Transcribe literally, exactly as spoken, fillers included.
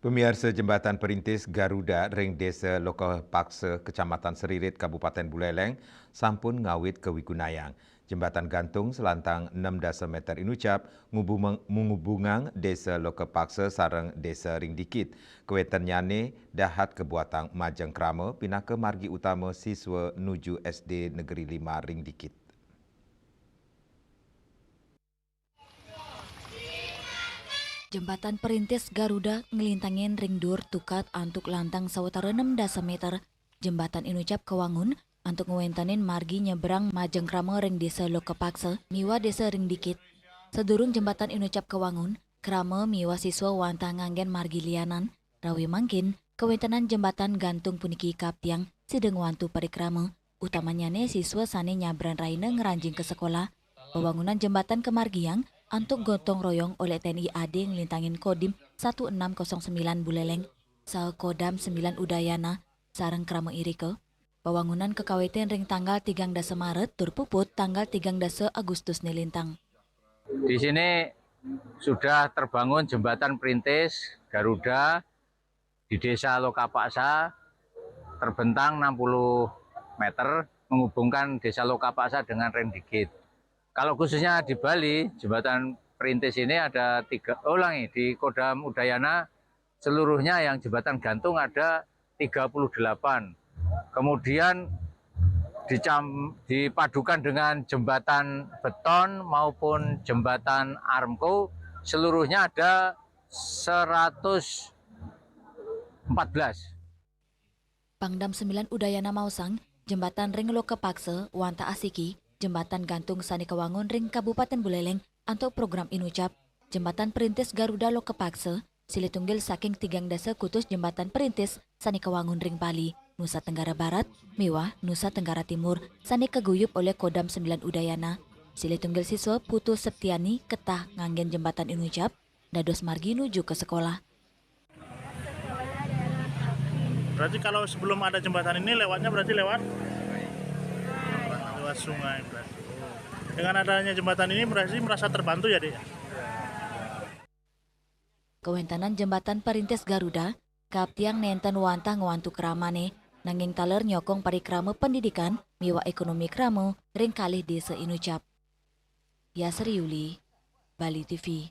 Pemirsa, Jembatan Perintis Garuda ring Desa Lokapaksa, Kecamatan Seririt, Kabupaten Buleleng, sampun ngawit kawigunayang. Jembatan gantung selantang enam dasa meter inucap ngubumeng-, ngubungang Desa Lokapaksa sareng Desa Ringdikit. Kawentennyane dahat kabuatang majeng krama pinaka margi utama siswa nuju S D Negeri lima Ringdikit. Jembatan Perintis Garuda nglintangin ring duur tukad antuk lantang sawatara enam dasa meter. Jembatan inucap kawangun antuk ngwentenin margi nyebrang majeng krama ring Desa Lokapaksa miwah Desa Ringdikit. Sadurung jembatan inucap kawangun, krama miwah siswa wantah nganggen margi lianan. Rawi mangkin, kawentenan jembatan gantung puniki kaaptiang sida ngwantu parikrama, utamannyane siswa sane nyabran rahina ngranjing ka sekolah. Pawangunan jembatan kamargiang antuk gotong royong olih T N I A D nglintangin Kodim satu enam kosong sembilan Buleleng saha Kodam sembilan Udayana sareng krama irika. Pawangunan kakawitin ring tanggal tigang dasa Maret tur puput tanggal tigang dasa Agustus nilintang. Di sini sudah terbangun jembatan perintis Garuda di Desa Lokapaksa, terbentang enam puluh meter, menghubungkan Desa Lokapaksa dengan Ringdikit. Kalau khususnya di Bali, jembatan perintis ini ada tiga, oh, ulangi, di Kodam Udayana seluruhnya yang jembatan gantung ada tiga puluh delapan. Kemudian dicam-, dipadukan dengan jembatan beton maupun jembatan Armco, seluruhnya ada seratus empat belas. Pangdam sembilan Udayana maosang, jembatan ring Lokapaksa wantah asiki jembatan gantung sane kawangun ring Kabupaten Buleleng antuk program inucap. Jembatan Perintis Garuda Lokapaksa, silih tunggil saking tigang dasa kutus jembatan perintis sane kawangun ring Bali, Nusa Tenggara Barat, miwah Nusa Tenggara Timur sane kaguyub olih Kodam sembilan Udayana. Silih tunggil siswa Putu Septiani ketah nganggen jembatan inucap dados margi nuju ka sekolah. Berarti kalau sebelum ada jembatan ini, lewatnya berarti lewat? Lewat sungai berarti. Dengan adanya jembatan ini berarti merasa terbantu ya, Dek? Kawentenan Jembatan Perintis Garuda kaaptiang nenten wantah ngwantu kramane, nanging taler nyokong parikrama pendidikan miwah ekonomi krama ring kalih desa inucap. Yasri Yuli, Bali T V.